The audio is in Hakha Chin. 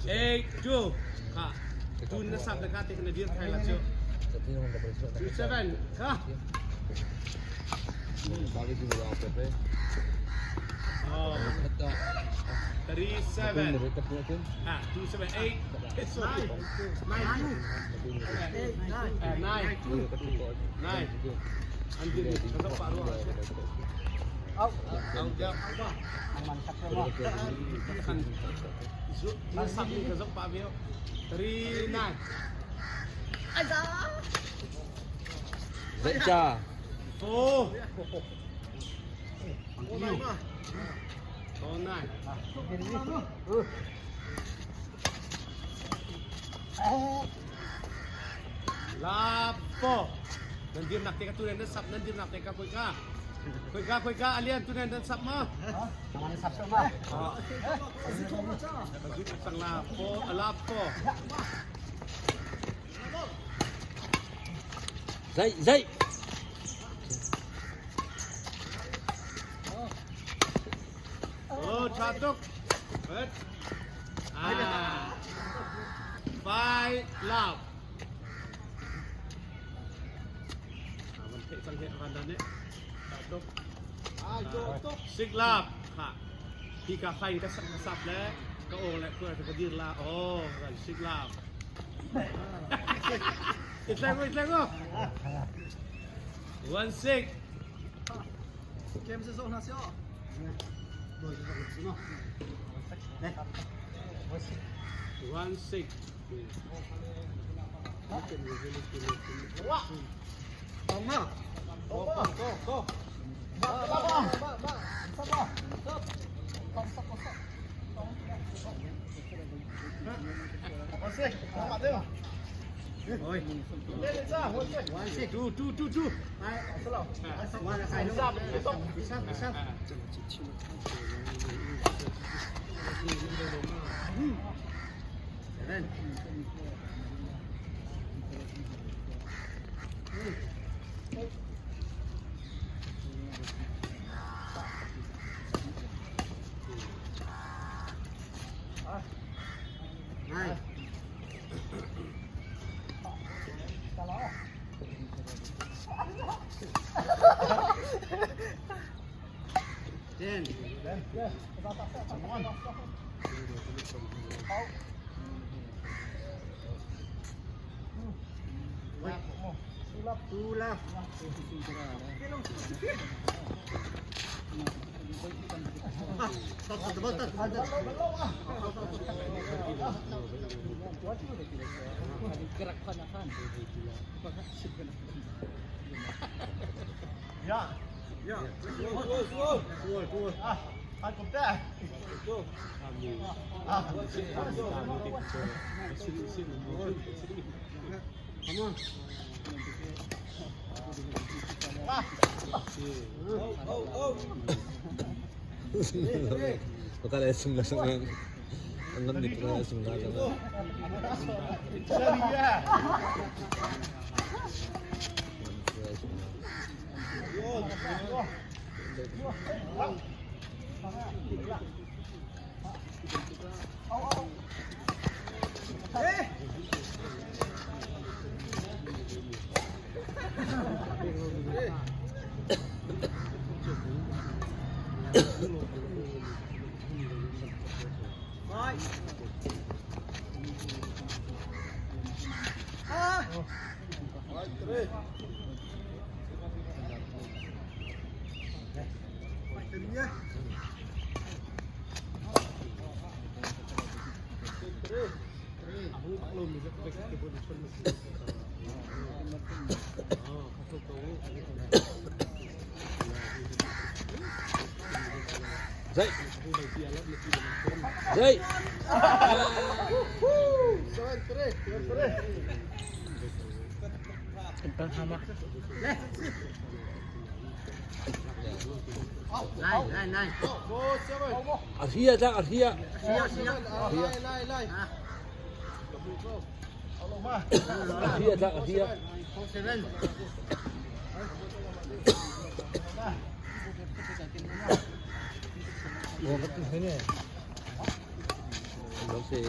Eight, two, kha. Tun na sap le ka te na dir thai la chu. 2, 7, kha. Oh. 3, 7. Ah, 2, 7, 8. Sorry. 9, 2. 9, 2. 9. An dir ni ka pa ruang. Au. Au ja. Kan zu na sak ni ka zok pa veo. 3 9. Dậy cha. 4. 4 9. La 4. Nan dir nak te ka tunen nan sap nan dir nak te ka koi ka. Koi ka koi ka alian tunen nan sap ma. Sang la 4 la 4. Dậy dậy. Oh, tha tuk. Good. Ah. Five love. Ah, van theih cang he van dan ne. Tha tuk. Six love. Ha. Hi ka fai ka sak sap le ka o le kuar ka dir la. Oh, van six love. Itleng itleng o. 1 6. Kem se zo hna sio. 1 6. Tong ma. Go go go. Ba ba ba ba ba. Ba ba. Ôi. 2 2 2 2. Baka le sung la sung ang ngam ni pa sung la la. Dậy. Dậy. A hria tlak a hria. A hria tlak a hria. Lo se.